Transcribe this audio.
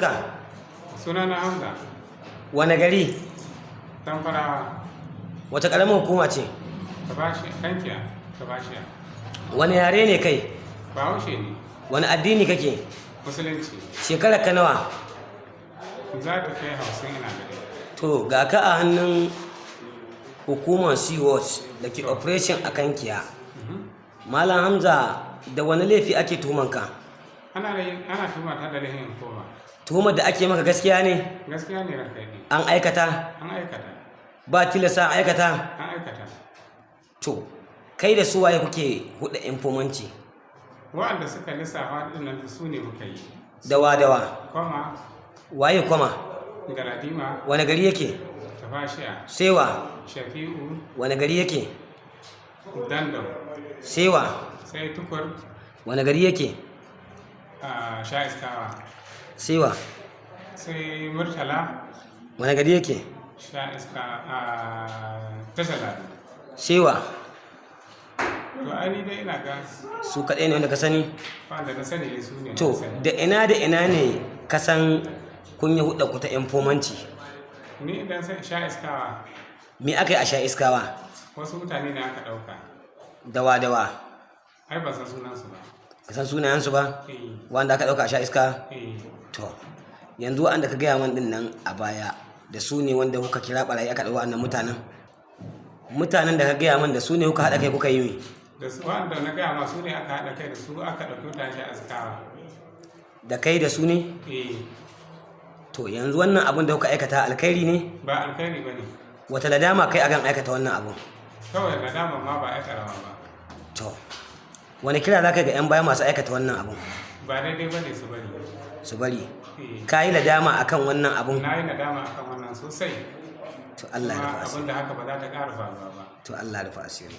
Ka Sunana Hamza. Wane gari? Zamfarawa. Wata ƙaramin hukuma ce? Tabashi, Kankiya, Tabashiya. Wani yare ne kai? Bahaushe ne. Wani addini kake? Musulunci. Shekarar ka nawa? Za ta kai 50 ina gari. To, ga ka a hannun hukumar Sea-Watch da ke operation a Kankiya. Malam Hamza, da wani laifi ake tuhumanka? Ana tuhuma ta da laifin koma. Tuhumar da ake maka gaskiya ne? Gaskiya ne, ranka ne. An aikata? An aikata. Ba tilasta, an aikata? An aikata. To, kai da su waye kuke huda informanci? Wa'anda suka lissafa ɗin nan su ne muka yi. Dawa dawa? Kwama. Waye Kwama? Galadima. Wani gari yake? Tafashiya. Sewa? Shafi'u. Wani gari yake? Dandau. Sewa? Sai Tukur. Wani gari yake? A Sha'iskawa. Sewa? Sai Murtala. Wani gari yake? Sha'iska a Tashar Lado. Sewa? To, ai ni dai ina ga Su kaɗai ne wanda ka sani? Wanda na sani ne su ne na To, sani. da ina ne ka san kun yi huɗa ku ta informanci? Ni idan sai Sha'iskawa. Me aka yi a Sha'iskawa? Wasu mutane ne aka ɗauka. Dawa dawa? Ai ban san sunansu ba. Ka san sunayensu ba? Eh. Wanda aka ɗauka a Sha'iska? Eh. To, yanzu wanda ka gaya man ɗin nan a baya, da su ne wanda kuka kira ɓarayi aka ɗau wannan mutanen? Mutanen da ka gaya man, da su ne kuka haɗa kai kuka yi me? Da su wanda na gaya ma, su ne aka haɗa kai da su aka ɗauki mutane Sha'iskawa. Da kai da su ne? Eh. To, yanzu wannan abun da kuka aikata alkhairi ne? Ba alkhairi ba ne. Wata ladama kai akan aikata wannan abun? Kawai nadama ma ba ya karama ba. To, wani kira za ka ga 'yan baya masu aikata wannan abun? Ba daidai ba ne, su bari. Su bari? Eh. Ka yi ladama akan wannan abun? Na yi nadama akan wannan sosai. To, Allah ya Kuma rufa asiri. abin da haka ba za ta ƙara faruwa ba. To, Allah ya rufa asiri.